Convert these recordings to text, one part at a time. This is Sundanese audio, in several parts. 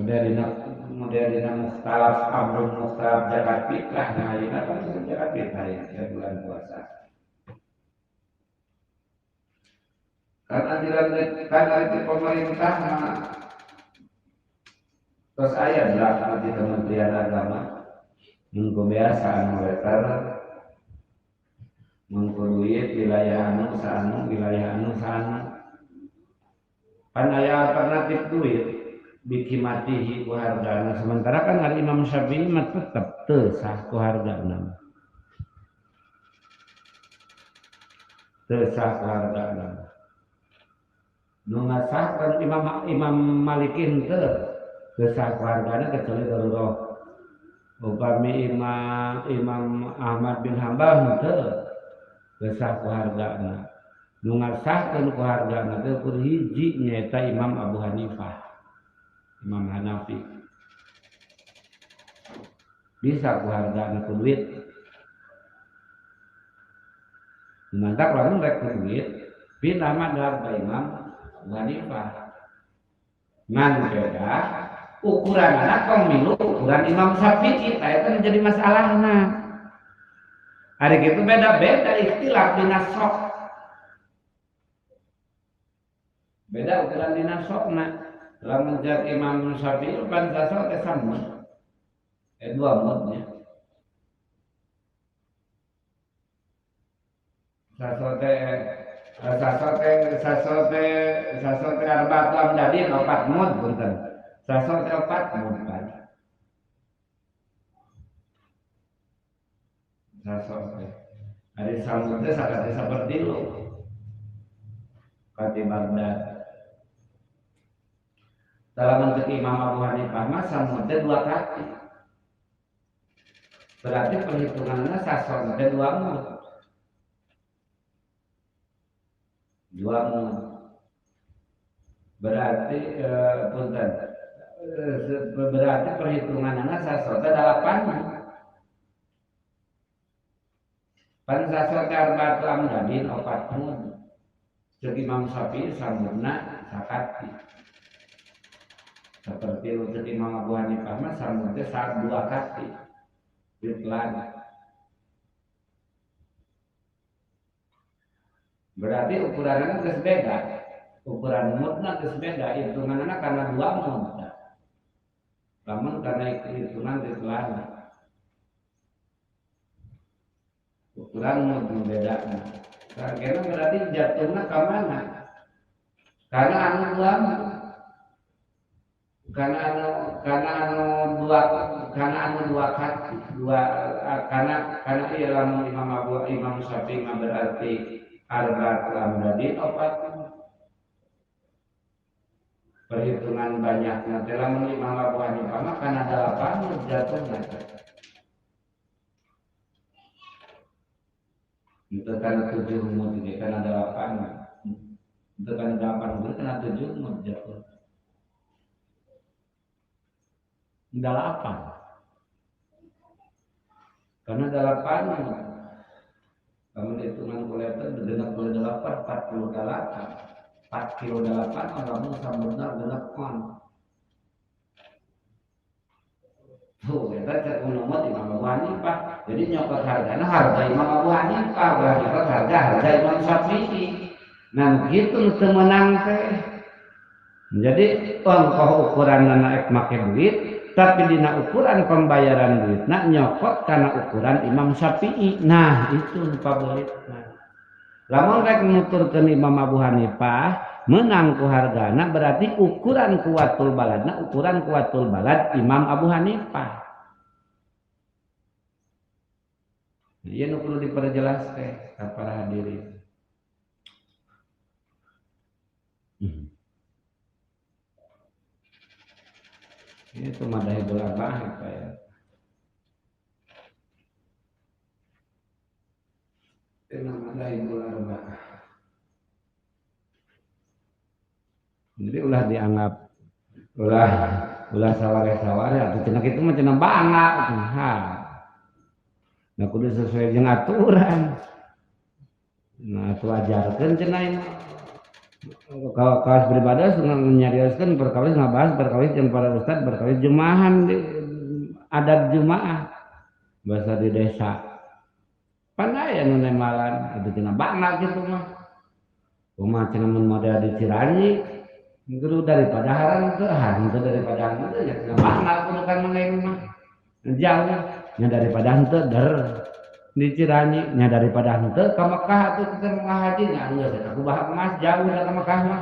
Model dina mukhtalaf amrun mukhtalaf zakat fitrah nah ayeuna kan zakat fitrah ya bulan puasa. Kan anjuran kan dari pemerintah mah terus aya draft di Kementerian Agama mun kebiasaan moneter mun duit wilayah anu saanu wilayah anu saanu pan aya alternatif duit bikimatihi ku hargana sementara kan ari Imam Syafi'i mah tetep teu sah ku hargana teu sah ku hargana nu ngasahkeun Imam Maliki henteu teu sah ku hargana kecuali darurah upami Imam Ahmad bin Hanbal henteu teu sah ku hargana nu ngasahkeun ku hargana teh ukur hiji nyaeta Imam Abu Hanifah Imam Hanafi bisa ku hargana ku duit mantak lamun rek ku duit pindah madhab ka Imam Abu Hanifah ngan beda ukuran anak tong milu ukuran Imam Syafi'i tah eta menjadi masalahna ari kitu beda-beda ikhtilaf dina sok beda ukuran dina sokna lamun jak Imam Syafi'i pan sasok teh samud dua mudnya sasok teh arba'atu amdadin opat mud punten sasok teh opat mud pan sasok teh ari samud teh sakati sapertilu kati Baghdad. Dalam bentuk Imam Abu Hanifah mah samud teh dua kaki. Berarti perhitungannya sasok teh dua mud. Dua mud. Berarti punten. Berarti perhitungannya sasok teh dalapan mud. Pan sasok teh arba'atu amdadin opat mud. Ceuk Imam Syafi'i samudna sakati. Seperti untuk Imam Abu Hanifah mah samud teh saat dua kaki ditlan. Berarti ukurannya geus beda. Ukuran mudna geus beda, hitunganna karena dua mud. Lamun karena hitungan ditlan. Ukuran mud nu beda. Karena berarti jatuhna ka mana? Karena anu dua mud. Karena anu dua kaki dua karena ieu lamun Imam Syafi'i mah berarti arba'atu amdadin opat perhitungan banyakna teh lamun Imam Abu Hanifah mah kana dalapan jatuhna itu kana 7 mud ge kana dalapan itu kana dalapan mud kana 7 mud jatuh dalapan karena dalapan kamu hitungan kuleter genep kali delapan 48 4 kilo delapan lamun samudna genep kon tuh eta cek umat Imam Abu Hanifah jadi nyokot hargana harga Imam Abu Hanifah ulah nyokot harga Imam Syafi'i nah gitu teu meunang teh jadi ongkoh ukuran naek make duit tapi dina ukuran pembayaran duitna nyokot karena ukuran Imam Syafi'i. Nah itu pabelitna. Lamun rek nuturkeun Imam Abu Hanifah menang ku hargana berarti ukuran kuwatul baladna ukuran kuwatul balad Imam Abu Hanifah. Ieu nu perlu diperjelas teh ka para hadirin. Itu madzhabul arba'ah apa ya? Itu madzhabul arba'ah. Jadi ulah dianggap ulah saware-saware atuh cenah kitu mah cenah bangga ha. Nah kudu sesuai jeung aturan. Nah atuh ajarkeun cenah Kawas beribadah nyarioskeun perkawis ngabahas perkawis jeung para ustad perkawis jumaahan di adat jumaah bahasa di desa. Pan aya nu nemalan atuh cenah bangga kitu mah. Kumaha cenah mun model di Ciranyi kudu daripada haran teu henteu daripada henteu nya cenah bangga kudu kan maneh mah. Jauh nya daripada henteu der di Ciranyi nya daripada henteu ka Mekah atuh kita mah haji nya geus eta ku bah emas jauh da ka Mekah mah.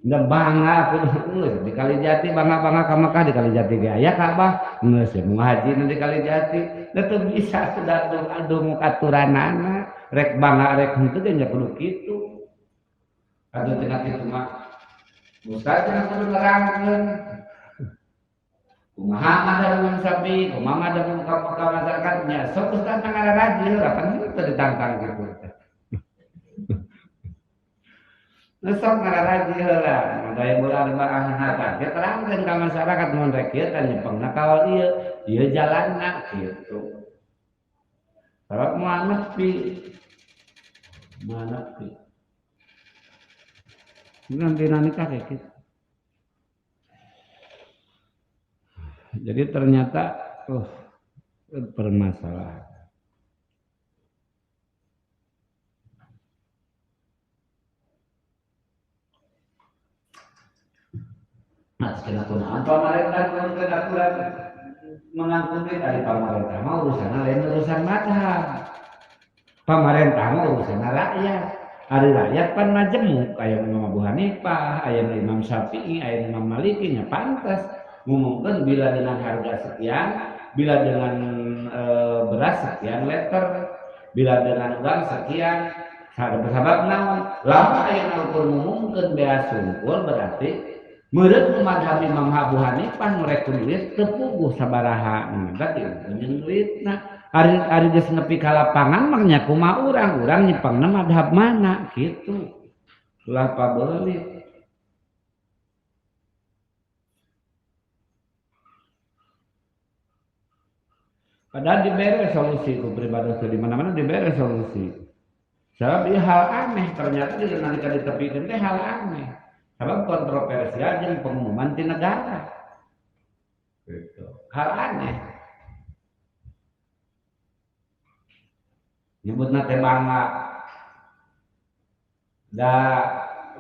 Da bangga kudu geus di Kalijati bangga-bangga ka Mekah di Kalijati ge aya Ka'bah geus mun haji di Kalijati da teu bisa sudah adu aturanana rek bangga rek henteu ge nya kudu kitu. Atuh cenah kitu mah ustaz cenah kudu nerangkeun kumaha madzhab Imam Syafi'i, kumaha madzhab ka masyarakat nya sok ustaz ngararaji heula kan teu ditantang kitu teh. Sok ngararaji heula, madzhabul arba'ah hata ge terangkeun ka masyarakat mun rek ieu teh nyepengna kaol ieu, ieu jalanna kitu. Sabab moal nepi. Moal nepi. Nanti nikah kayak gitu. Jadi ternyata bermasalah. Nah, sekarang kunaon pamarentah nguruskeun aturan mengangkut duit dari pamarentah mah urusan lain urusan mazhab. Pamarentah mah urusan rakyat. Ari rakyat pan majemuk aya Imam Abu Hanifah, aya Imam Syafi'i, aya Imam Maliki nya pantas ngumumkeun bila dengan harga sekian, bila dengan beras sekian liter, bila dengan uang sekian. Sabab naon? Lamun aya ukur ngumumkeun beas sungkul berarti meureun mazhab Imam Abu Hanifah nu rek duit teu puguh sabaraha, berarti jeung duitna. Ari geus nepi ka lapangan mah nya kumaha urang, urang nyepengna mazhab mana kitu. Ulah pabelit. Padahal diberi solusi ku pribadi di mana-mana diberi solusi. Sebab ieu hal aneh ternyata di nalika ditepikeun teh hal aneh. Sebab kontroversial jeung pengumuman ti negara. Gitu. Hal aneh. Nyebutna teh bangga. Da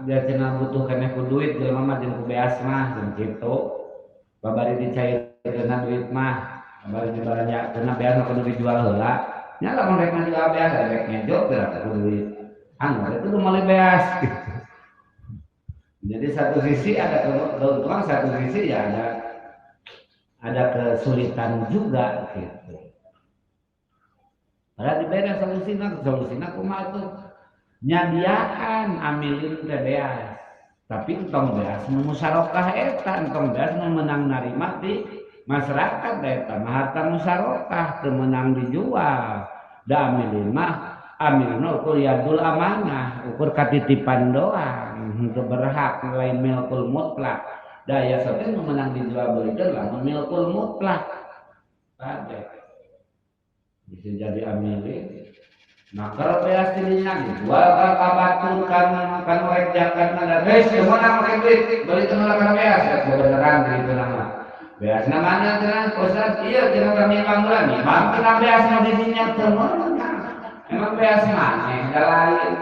dia cenah butuh keneh ku duit jelema mah jeung ku beas mah jeung kitu. Babari dicairkeun duit mah, babari dibaranyakeun beas mah kudu dijual heula. Nya lamun rek ngajual beas rek ngejo teh kudu duit. Anggar itu meuli beas gitu. Jadi satu sisi ada keuntungan, satu sisi ya ada kesulitan juga gitu. Padahal diberi solusina, kumaha tuh nyadiaan amilin teh beas. Tapi entong beas nu musyarakah eta, entong beas nu menang narima di masyarakat eta mah harta musyarakah teu meunang dijual. Da amilin mah amilna ukur yadul amanah, ukur katitipan doang, henteu berhak lain milkul mutlak. Da aya sote nu meunang dijual belikeun lamun milkul mutlak. Tade bisa jadi amilin. Nah kalau beas dirinya dijual ka batur kan rek jakat na geus meunang rek duit belikeun ulah kana beas ya beneran gitu nama. Beasna mana cenah Ustaz ieu cenah kami bangunan imam cenah beasna di dinya teu meunang. Emang beas maneh da lain.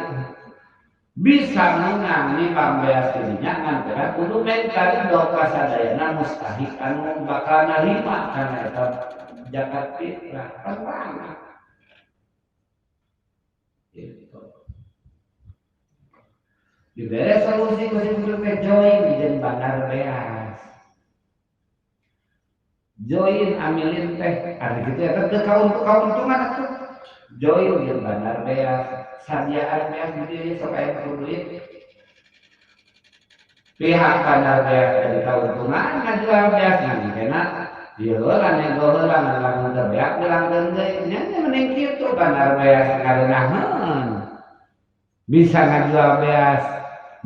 Bisa menang nimbang beas dirinya ngan teh kudu minta ridho ka sadayana mustahik anu bakal narima kana eta zakat fitrah kan. Gitu. Dibere solusi ku si teh join jeung bandar beas. Join amilin teh ari kitu eta teu kauntungan atuh. Join jeung bandar beas, sadiaan beas di dieu sok aya kudu duit. Pihak bandar beas jadi kauntungan ngajual beas ngan kena ieu heula nego heula lamun teu beak dilangkeun deui nya mending kitu bandar beas ngareunaheun. Bisa ngajual beas,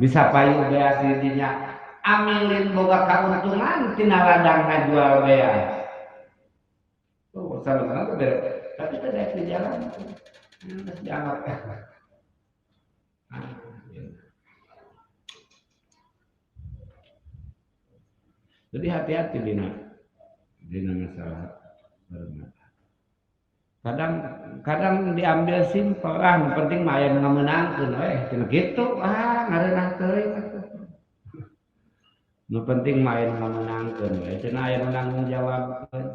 bisa payu beas di dinya. Amilin boga kauntungan tina ladang ngajual beas. Tuh sabenerna teh beres, tapi teh daek di jalan. Geus dianggap. Jadi hati-hati dina dina masalah bermata. Kadang kadang diambil simpel, ah, nu penting mah aya nu ngamenangkeun we, cenah kitu, ah, ngareunah teuing atuh. Nu penting mah aya nu ngamenangkeun we, cenah, aya nu nanggung jawabkeun.